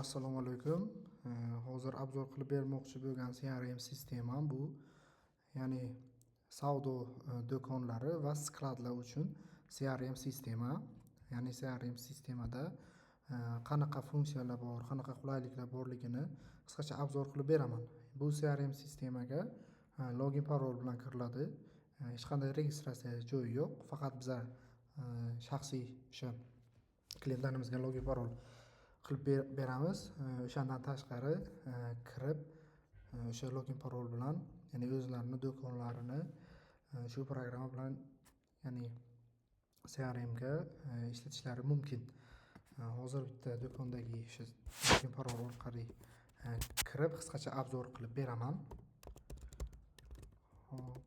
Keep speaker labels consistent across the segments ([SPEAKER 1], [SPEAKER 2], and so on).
[SPEAKER 1] Assalomu alaykum. Hozir обзор qilib bermoqchi bo'lgan CRM sistemam bu, ya'ni savdo do'konlari va skladlar uchun CRM sistema. Ya'ni CRM sistemada qanaqa funksiyalar bor, qanaqa qulayliklar borligini qisqacha обзор qilib beraman. Bu CRM sistemaga login, parol bilan kiriladi. Hech qanday registratsiya joyi yo'q. Faqat biza shaxsiy o'sha klientlarimizga login, parol qilib beramiz. O'shandan tashqari kirib, o'sha login, parol bilan, ya'ni o'zlarini do'konlarini shu programma bilan, ya'ni CRMga ishlatishlari mumkin. Hozir bitta do'kondagi o'sha login, parol orqali kirib, qisqacha обзор qilib beraman. Hop.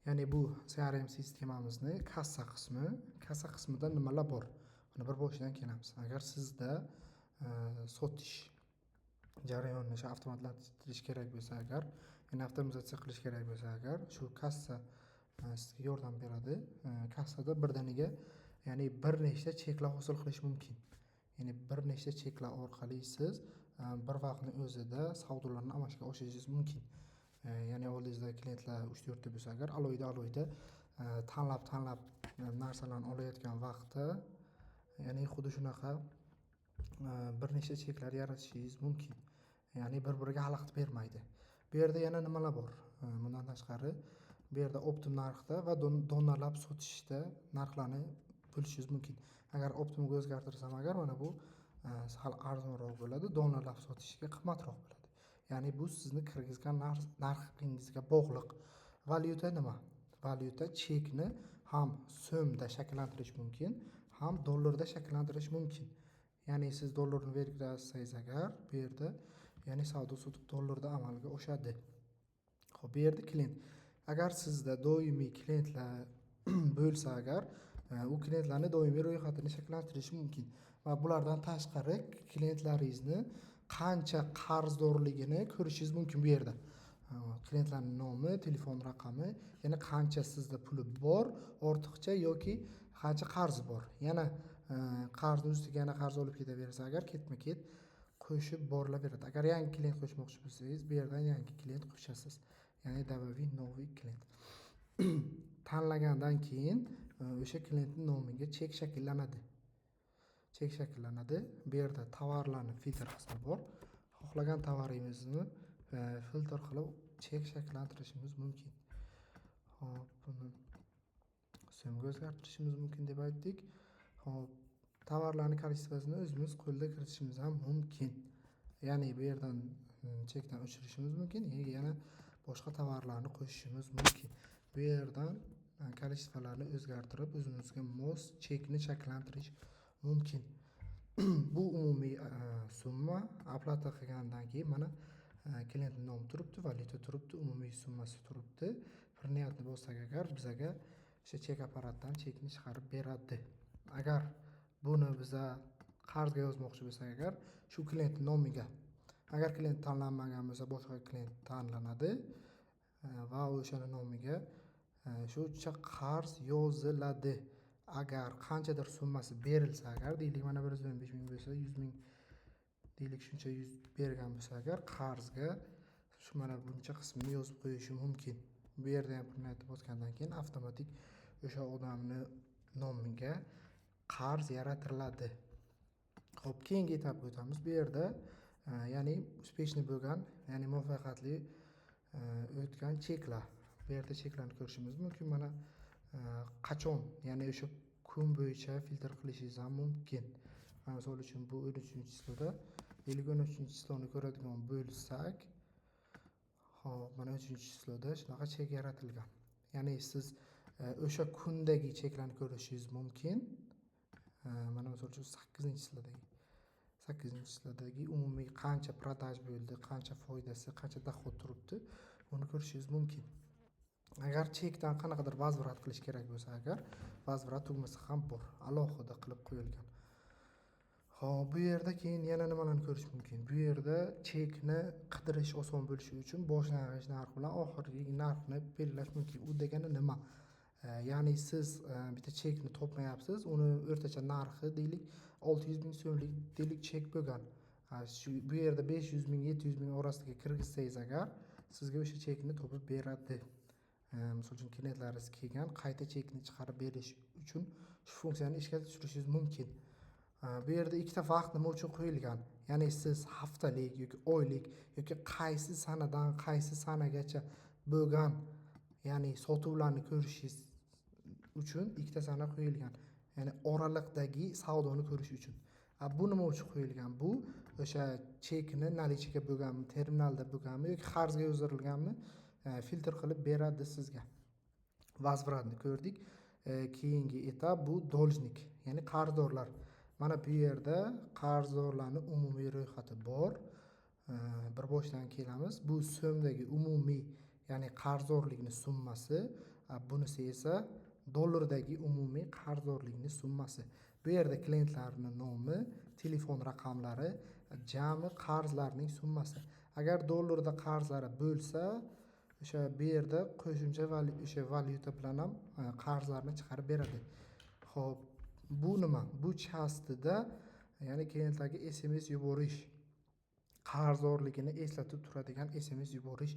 [SPEAKER 1] Ya'ni bu CRM sistemamizni kassa qismi. Kassa qismida nimalar bor? Mana, bir boshidan kelamiz. Agar sizda sotish jarayonini o'sha avtomatlashtirish kerak bo'lsa agar, ya'ni avtomatizatsiya qilish kerak bo'lsa agar, shu kassa sizga yordam beradi. Kassada birdaniga, ya'ni bir nechta cheklar hosil qilish mumkin. Ya'ni bir nechta cheklar orqali siz bir vaqtni o'zida savdolarni amalga oshirishingiz mumkin. Ya'ni oldingizda klientlar 3-4 ta bo'lsa agar, alohida alohida tanlab tanlab narsalarni olayotgan vaqtda, ya'ni xuddi shunaqa bir nechta cheklar yaratishingiz mumkin. Ya'ni bir biriga xalaqit bermaydi. Bu yerda yana nimalar bor? Bundan tashqari, bu yerda оптом narxda va donalab sotishda narxlarni bo'lishingiz mumkin. Agar оптом ga o'zgartirsam agar, mana bu sal arzonroq bo'ladi, donalab sotishga qimmatroq bo'ladi. Ya'ni bu sizni kirgizgan narxingizga bog'liq. Valyuta nima? Valyuta chekni ham so'mda shakllantirish mumkin, ham dollarda shakllantirish mumkin. Ya'ni siz dollarni belgilasangiz agar bu yerda, ya'ni savdo sotiq dollarda amalga oshadi. Ho'p, bu yerda klient. Agar sizda doimiy klientlar bo'lsa agar, u klientlarni doimiy ro'yxatini shakllantirish mumkin va bulardan tashqari klientlaringizni qancha qarzdorligini ko'rishingiz mumkin bu yerda. Klientlarning nomi, telefon raqami, ya'ni qancha sizda puli bor ortiqcha yoki qancha qarzi bor. Yana qarzni ustiga yana qarz olib ketaversa agar, ketma-ket qo'shib borilaveradi. Agar yangi klient qo'shmoqchi bo'lsangiz, bu yerdan yangi klient qo'shasiz. Ya'ni добавить новый клиент. Tanlagandan keyin o'sha klientning nomiga chek shakllanadi. Chek shakllanadi. Bu yerda tovarlarni filtr qismi bor. Xohlagan tovaringizni filtr qilib chek shakllantirishimiz mumkin. Hop, buni so'mga o'zgartirishimiz mumkin deb aytdik. Hop, tovarlarni количество sini o'zimiz qo'lda kiritishimiz ham mumkin. Ya'ni bu yerdan chekdan o'chirishimiz mumkin, yana boshqa tovarlarni qo'shishimiz mumkin. Bu yerdan количество larni o'zgartirib, o'zimizga mos chekni shakllantirish mumkin. Bu umumiy summa оплата qilgandan keyin mana klientning nomi turibdi, valyuta turibdi, umumiy summasi turibdi. Принять ni bossak agar, bizaga o'sha chek apparatdan chekni chiqarib beradi. Agar buni biza qarzga yozmoqchi bo'lsak agar, shu klientning nomiga, agar klient tanlanmagan bo'lsa, boshqa klient tanlanadi va o'shani nomiga shuncha qarz yoziladi. Agar qanchadir summasi berilsa agar, deylik, mana 115 000 bo'lsa, 100 000 deylik, shuncha yuz bergan bo'lsa agar, qarzga shu mana buncha qismini yozib qo'yishi mumkin. Bu yerda ham принять bosgandan keyin avtomatik o'sha odamni nomiga qarz yaratiladi. Ho'p, keyingi etapga o'tamiz. Bu yerda ya'ni успешный bo'lgan, ya'ni muvaffaqiyatli o'tgan cheklar. Bu yerda cheklarni ko'rishimiz mumkin. Mana qachon, ya'ni o'sha kun bo'yicha filtr qilishingiz ham mumkin. Mana, misol uchun, bu 13-число da, deylik, 13-число ni ko'radigan bo'lsak, hop, mana 3-число da shunaqa chek yaratilgan. Ya'ni siz o'sha kundagi cheklarni ko'rishingiz mumkin. Mana, misol uchun, 8-число dagi 8-число dagi umumiy qancha продаж bo'ldi, qancha foydasi, qancha доход turibdi, uni ko'rishingiz mumkin. Agar chekdan qanaqadir возврат qilish kerak bo'lsa agar, возврат tugmasi ham bor, alohida qilib qo'yilgan. Ho'p, bu yerda keyin yana nimalarni ko'rish mumkin? Bu yerda chekni qidirish oson bo'lishi uchun boshlang'ich narx bilan oxirgi narxni belgilash mumkin. U degani nima? Ya'ni siz bitta chekni topmayapsiz, uni o'rtacha narxi deylik 600 ming so'mlik deylik chek bo'lgan. Shu bu yerda 500 ming, 700 ming orasiga kirgizsangiz agar, sizga o'sha chekni topib beradi. Misol uchun klientlaringiz kelgan, qayta chekni chiqarib berish uchun shu funksiyani ishga tushirishingiz mumkin. Bu yerda ikkita vaqt nima uchun qo'yilgan? Ya'ni siz haftalik yoki oylik yoki qaysi sanadan qaysi sanagacha bo'lgan, ya'ni sotuvlarni ko'rishingiz uchun ikkita sana qo'yilgan. Ya'ni oraliqdagi savdoni ko'rish uchun. Bu nima uchun qo'yilgan? Bu o'sha chekni наличка ga bo'lganmi, terminalda bo'lganmi yoki qarzga yozdirilganmi, filtr qilib beradi sizga. Возврат ni ko'rdik. Keyingi etap bu должник, ya'ni qarzdorlar. Mana bu yerda qarzdorlarning umumiy ro'yxati bor. Bir boshdan kelamiz. Bu so'mdagi umumiy, ya'ni qarzdorlikni summasi, bunisi esa dollardagi umumiy qarzdorlikni summasi. Bu yerda klientlarning nomi, telefon raqamlari, jami qarzlarning summasi. Agar dollarda qarzlari bo'lsa, o'sha bu yerda qo'shimcha o'sha valyuta bilan ham qarzlarni chiqarib beradi. Xo'p, bu nima? Bu частida, ya'ni klientlarga SMS yuborish, qarzdorligini eslatib turadigan SMS yuborish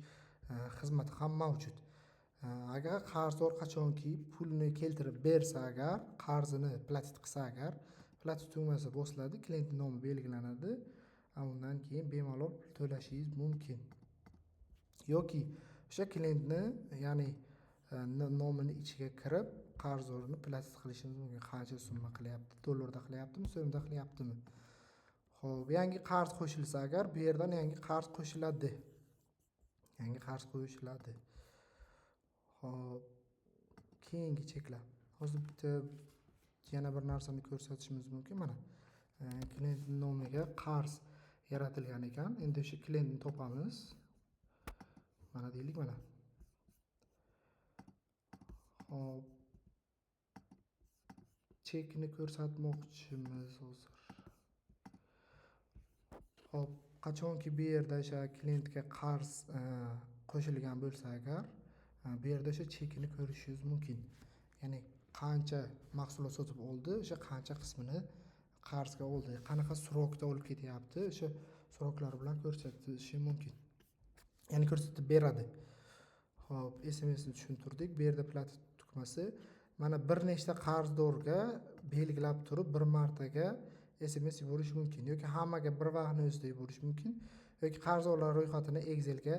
[SPEAKER 1] xizmati ham mavjud. Agar qarzdor qachonki pulni keltirib bersa agar, qarzini платить qilsa agar, платить tugmasi bosiladi, klientning nomi belgilanadi. Undan keyin bemalol pul to'lashingiz mumkin. Yoki o'sha klientni, ya'ni nomini ichiga kirib qarzdorini платить qilishimiz mumkin. Qancha summa qilyapti, dollarda qilyaptimi, so'mda qilyaptimi? Xo'p, yangi qarz qo'shilsa agar, bu yerdan yangi qarz qo'shiladi. Yangi qarz qo'shiladi. Xo'p, keyingi cheklar. Hozir bitta yana bir narsani ko'rsatishimiz mumkin mana. Klient nomiga qarz yaratilgan ekan. Endi o'sha klientni topamiz. Mana deylik mana. Xo'p. Chekni ko'rsatmoqchimiz hozir. Xo'p, qachonki bu yerda o'sha klientga qarz qo'shilgan bo'lsa agar, bu yerda o'sha chekini ko'rishingiz mumkin. Ya'ni qancha mahsulot sotib oldi, o'sha qancha qismini qarzga oldi, qanaqa срок da olib ketyapti, o'sha срок lar bilan ko'rsatishi mumkin. Ya'ni ko'rsatib beradi. Xo'p, SMSni tushuntirdik. Bu yerda платить tugmasi. Mana bir nechta qarzdorga belgilab turib bir martaga SMS yuborish mumkin yoki hammaga bir vaqtni o'zida yuborish mumkin yoki qarzdorlar ro'yxatini Excelga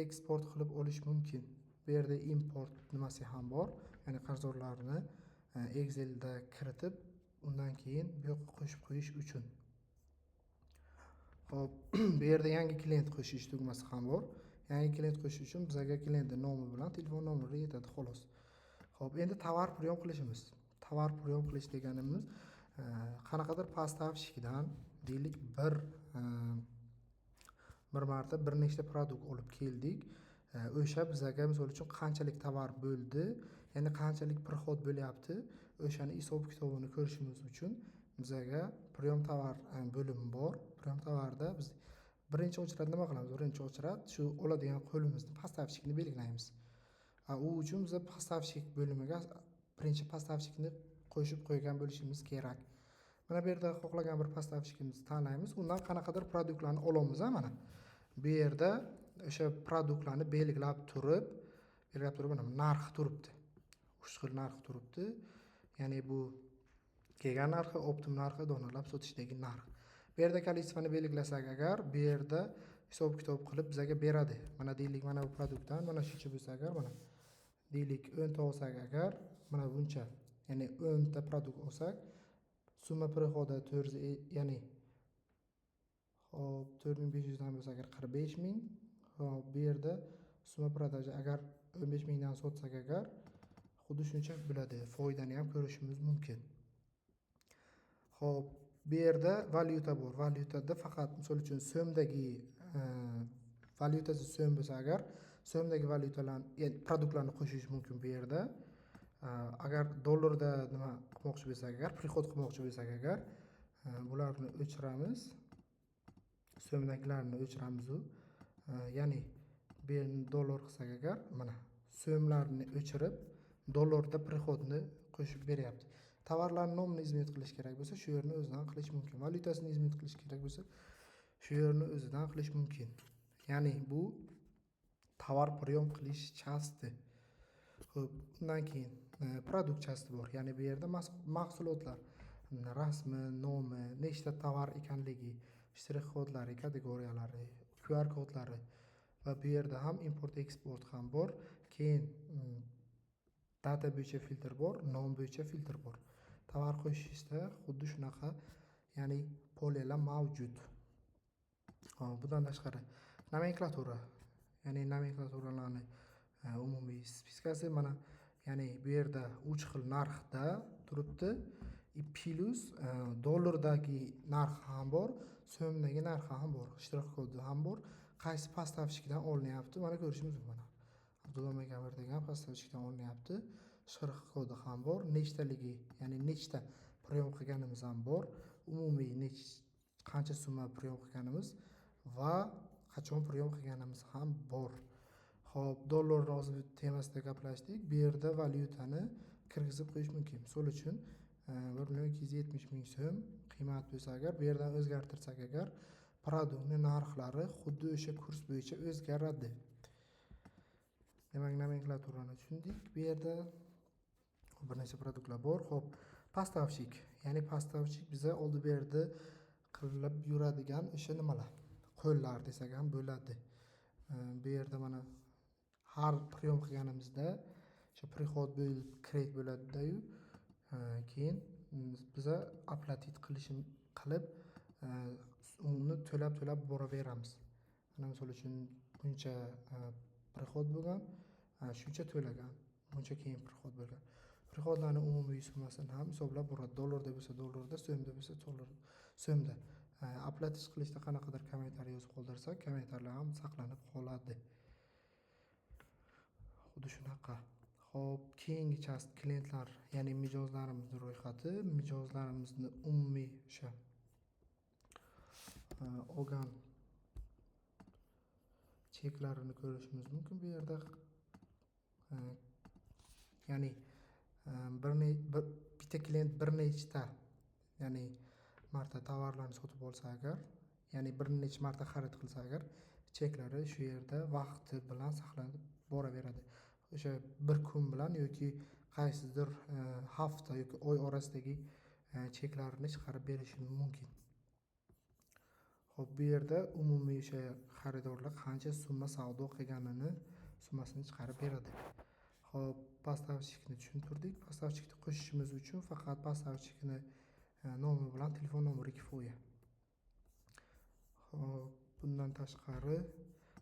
[SPEAKER 1] eksport qilib olish mumkin. Bu yerda import nimasi ham bor. Ya'ni qarzdorlarni Excelda kiritib, undan keyin bu yoqqa qo'shib qo'yish uchun. Xo'p, bu yerda yangi klient qo'shish tugmasi ham bor. Yangi klient qo'shish uchun bizga klientning nomi bilan telefon nomeri yetadi xolos. Xo'p, endi tovar приём qilishimiz. Tovar приём qilish deganimiz qanaqadir поставщик dan deylik bir marta bir nechta продукт olib keldik. O'sha bizaga misol uchun qanchalik tovar bo'ldi, ya'ni qanchalik приход bo'lyapti, o'shani hisob kitobini ko'rishimiz uchun bizaga приём товар bo'limi bor. Приём товар da biz birinchi очередь nima qilamiz? Birinchi очередь shu oladigan qo'limizni поставщик ni belgilaymiz. U uchun biza поставщик bo'limiga birinchi поставщик ni qo'shib qo'ygan bo'lishimiz kerak. Mana bu yerda xohlagan bir поставщик imizni tanlaymiz. Undan qanaqadir продукт larni olamiz mana. Bu yerda o'sha продукт larni belgilab turib mana narxi turibdi. Uch xil narx turibdi. Ya'ni bu kelgan narxi, оптом narxi, donalab sotishdagi narx. Bu yerda количество ni belgilasak agar, bu yerda hisob kitob qilib bizaga beradi. Mana deylik, mana bu продукт dan mana shuncha bo'lsa agar, mana deylik 10 ta olsak agar, mana buncha, ya'ni 10 ta продукт olsak, summa прихода 400, ya'ni hop 4500 dan bo'lsa agar 45 ming. Hop, bu yerda summa продажа agar 15 mingdan sotsak agar, xuddi shuncha bo'ladi. Foydani ham ko'rishimiz mumkin. Xo'p, bu yerda valyuta bor. Valyutada faqat misol uchun so'mdagi valyutasi so'm bo'lsa agar, so'mdagi valyutalarni, ya'ni продукт larni qo'shish mumkin bu yerda. Agar dollarda nima qilmoqchi bo'lsak agar, приход qilmoqchi bo'lsak agar, bularni o'chiramiz. So'mdagilarni o'chiramiz u. Ya'ni bu yerni dollar qilsak agar, mana so'mlarni o'chirib, Dollarda приходni qo'shib beryapti. Tovarlarni nomini изменить qilish kerak bo'lsa, shu yerni o'zidan qilish mumkin. Valyutasini изменить qilish kerak bo'lsa, shu yerni o'zidan qilish mumkin. Ya'ni bu tovar приём qilish части. Xo'p, undan keyin продукт части bor. Ya'ni bu yerda mahsulotlar rasmi, nomi, nechta tovar ekanligi, shtrix kodlari, kategoriyalari, QR kodlari va bu yerda ham import eksport ham bor. Keyin дата bo'yicha filtr bor, nom bo'yicha filtr bor. Tovar qo'shishda xuddi shunaqa, ya'ni поле lar mavjud. Hop, bundan tashqari nomenklatura, ya'ni nomenklaturalarni umumiy списка si mana, ya'ni bu yerda uch xil narxda turibdi и плюс dollardagi narxi ham bor, so'mdagi narxi ham bor, shtrix kodi ham bor. Qaysi поставщик dan olinyapti, mana ko'rishimiz mumkin mana. Abdulla Megamir degan поставщик dan olinyapti. Shtrix kodi ham bor, nechtaligi, ya'ni nechta приём qilganimiz ham bor. Umumiy qancha summa приём qilganimiz va qachon приём qilganimiz ham bor. Xo'p, dollarni hozir temasida gaplashdik. Bu yerda valyutani kirgizib qo'yish mumkin. Misol uchun, 1 270 000 so'm qiymat bo'lsa agar, bu yerdan o'zgartirsak agar, продукт ni narxlari xuddi o'sha kurs bo'yicha o'zgaradi. Demak, nomenklaturani tushundik. Bu yerda bir necha продукт lar bor. Xo'p, поставщик, ya'ni поставщик biza oldi berdi qilib yuradigan o'sha nimalar, qo'llar desak ham bo'ladi. Bu yerda mana har приём qilganimizda o'sha приход bo'lib кредит bo'ladi-da-yu, keyin biza оплатить qilib uni to'lab to'lab boraveramiz. Mana misol uchun buncha приход bo'lgan, shuncha to'lagan, buncha keyin приход bo'lgan. Приход larni umumiy summasini ham hisoblab boradi. Dollarda bo'lsa dollarda, so'mda bo'lsa dollar so'mda. Оплатить qilishda qanaqadir kommentariy yozib qoldirsak, kommentariyalar ham saqlanib qoladi. Xuddi shunaqa. Xo'p, keyingi часть klientlar, ya'ni mijozlarimizni ro'yxati, mijozlarimizni umumiy o'sha olgan cheklarini ko'rishimiz mumkin bu yerda. Ya'ni bitta klient bir nechta, ya'ni marta tovarlarni sotib olsa agar, ya'ni bir necha marta xarid qilsa agar, cheklari shu yerda vaqti bilan saqlanib boraveradi. O'sha bir kun bilan yoki qaysidir hafta yoki oy orasidagi cheklarni chiqarib berishi mumkin. Xo'p, bu yerda umumiy o'sha xaridorlar qancha summa savdo qilganini summasini chiqarib beradi. Xo'p, поставщик ni tushuntirdik. Поставщик ni qo'shishimiz uchun faqat поставщик ni nomi bilan telefon nomeri kifoya. Xo'p, bundan tashqari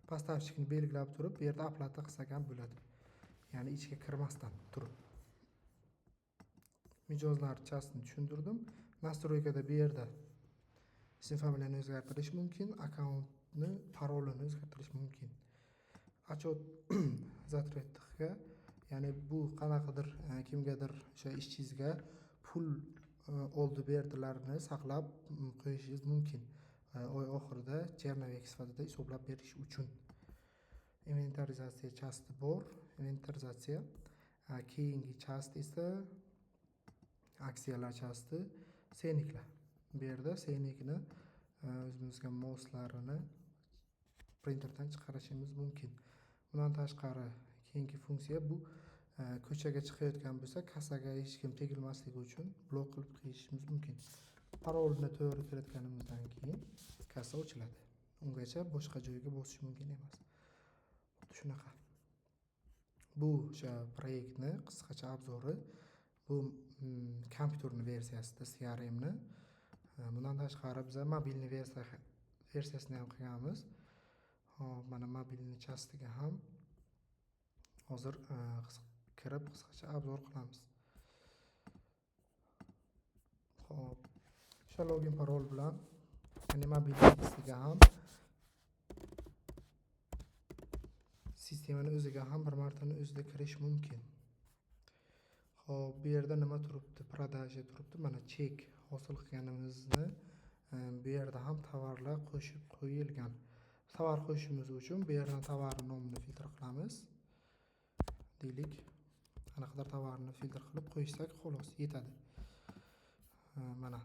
[SPEAKER 1] поставщик ni belgilab turib, bu yerda оплата qilsak ham bo'ladi. Ya'ni ichga kirmasdan turib. Mijozlar часть ini tushuntirdim. Настройка da bu yerda ism familiyani o'zgartirish mumkin, akkauntni parolini o'zgartirish mumkin. Отчет затратах ga, ya'ni bu qanaqadir kimgadir, o'sha ishchingizga pul oldi berdilarni saqlab qo'yishingiz mumkin. Oy oxirida черновик sifatida hisoblab berish uchun. Inventarizatsiya части bor. Inventarizatsiya. Keyingi часть esa aksiyalar части, ценник lar. Bu yerda ценник ni o'zimizga moslarini printerdan chiqarishimiz mumkin. Bundan tashqari keyingi funksiya bu ko'chaga chiqayotgan bo'lsa, kassaga hech kim tegilmasligi uchun blok qilib qo'yishimiz mumkin. Parolni to'g'ri kiritganimizdan keyin kassa ochiladi. Ungacha boshqa joyga bosish mumkin emas. Xuddi shunaqa. Bu o'sha proyektni qisqacha обзор i. Bu kompyuterni versiyasida CRMni. Bundan tashqari biza мобильный versiyasini ham qilganmiz. Hop, mana мобильный часть iga ham hozir kirib qisqacha обзор qilamiz. Xo'p, o'sha login parol bilan, ya'ni мобильный siga ham, sistemani o'ziga ham bir martani o'zida kirish mumkin. Xo'p, bu yerda nima turibdi? Продажа turibdi. Mana chek hosil qilganimizni bu yerda ham tovarlar qo'shib qo'yilgan. Tovar qo'shishimiz uchun bu yerdan tovar nomini filtr qilamiz. Deylik, Qanaqadir tovarni filtr qilib qo'ysak, xolos, yetadi. Mana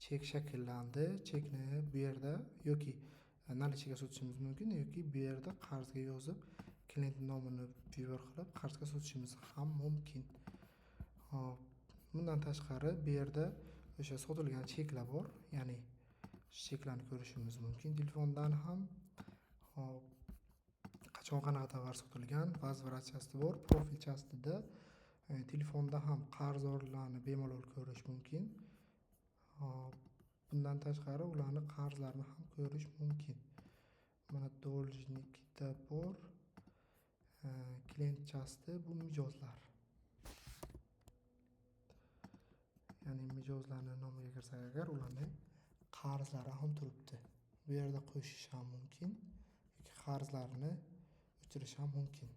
[SPEAKER 1] chek shakllandi. Chekni bu yerda yoki наличка ga sotishimiz mumkin yoki bu yerda qarzga yozib, klient nomini выбор qilib, qarzga sotishimiz ham mumkin. Hop, bundan tashqari bu yerda o'sha sotilgan cheklar bor, ya'ni cheklarni ko'rishimiz mumkin telefondan ham. Hop, qachon qanaqa tovar sotilgan, возврат части bor. Profil частida telefonda ham qarzdorlarni bemalol ko'rish mumkin. Hop, bundan tashqari ularni qarzlarini ham ko'rish mumkin. Mana должник da bor. Klient части, bu mijozlar. Ya'ni mijozlarni nomiga kirsak agar, ularni qarzlari ham turibdi. Bu yerda qo'shish ham mumkin yoki qarzlarni o'chirish ham mumkin.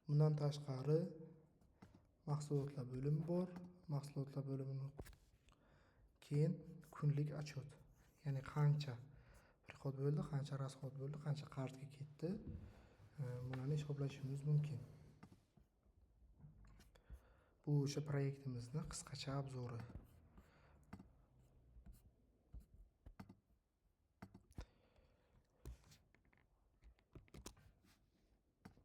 [SPEAKER 1] Bundan tashqari mahsulotlar bo'limi bor. Mahsulotlar bo'limini keyin kunlik отчет, ya'ni qancha приход bo'ldi, qancha расход bo'ldi, qancha qarzga ketdi, bularni hisoblashimiz mumkin. Bu o'sha proyektimizni qisqacha обзор i.